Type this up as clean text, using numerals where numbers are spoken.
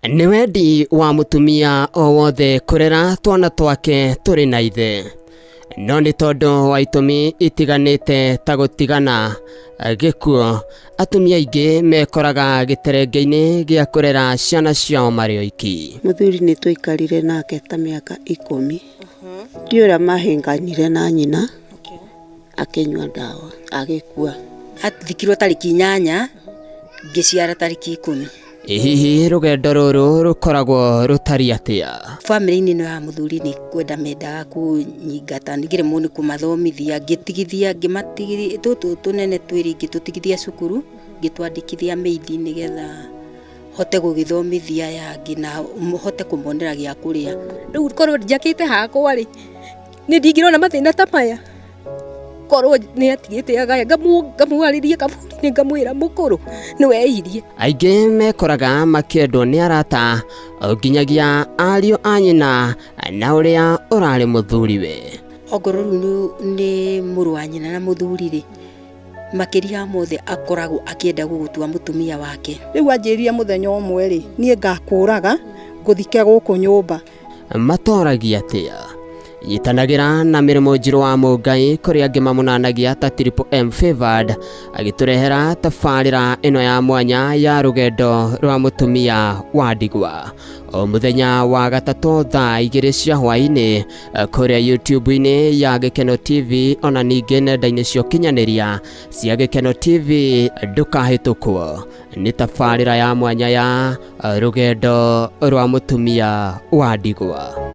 Nĩ wendi wa mũtumia o wothe kũrera twana twake tũrĩ na ithe. No nĩ tondũ wa itũmi itiganĩte ta gũtigana, gĩkuũ, atumia aingĩ mekoraga gĩterenge-inĩ gĩa kũrera ciana ciao marĩ oiki. Mũthuri nĩ twaikarire nake ta mĩaka 10. Ndiũĩ ũrĩa mahĩnganire na nyina, akĩnyua ndawa agĩkua. Athikirwo tarĩki 8, ngĩciara tarĩki 10. Ĩ hihi rũgendo rũrũ rũkoragwo rũtariĩ atĩa? Bamĩrĩ-inĩ ĩno ya mũthuri nĩ kwenda mendaga kũnyingata, ngĩremwo nĩ kũmathomithia, ngĩtigithia, ngĩmatigithia, tũtũ tũnene twĩrĩ ngĩtũtigithia cukuru, ngĩtwandĩkithia mĩithi nĩgetha hote gũgĩthomithia aya angĩ na hote kũmonera gĩa kũrĩa. Rĩu korwo njakĩte hakwa rĩ, nĩ ndingĩrona mathĩna ta maya. Korwo nĩ atigĩte agaya, ngamwarĩria kaburi-inĩ ngamwĩra mũkũrũ nĩ weirie. Aingĩ mekoraga makĩendwo nĩ arata nginyagia ariũ a nyina na ũrĩa ũrarĩ mũthuriwe. Ongorwo rĩu nĩ mũrũ wa nyina na mũthuri rĩ, makĩria ya mothe akoragwo akĩenda gũgũtua mũtumia wake. Rĩu anjĩrire mũthenya ũmwe rĩ, niĩ ngakũraga ngũthike gũkũ nyũmba. Matoragia atĩa? Nyitanagĩra na Mĩrĩmo Njirũ wa Mũngai kũrĩa angĩ mamũnanagia ta Triple M Favored agĩtũrehera tabarĩra ĩno ya mwanya ya rũgendo rwa mũtumia wa ndigwa. O mũthenya wa gatatũ thaa 2 cia hwaĩ-inĩ kũrĩa YouTube-inĩ ya Gĩkeno TV ona ningĩ nenda-inĩ cia ũkinyanĩria cia Gĩkeno TV ndũkahĩtũkwo nĩ tabarĩra ya mwanya ya rũgendo rwa mũtumia wa ndigwa.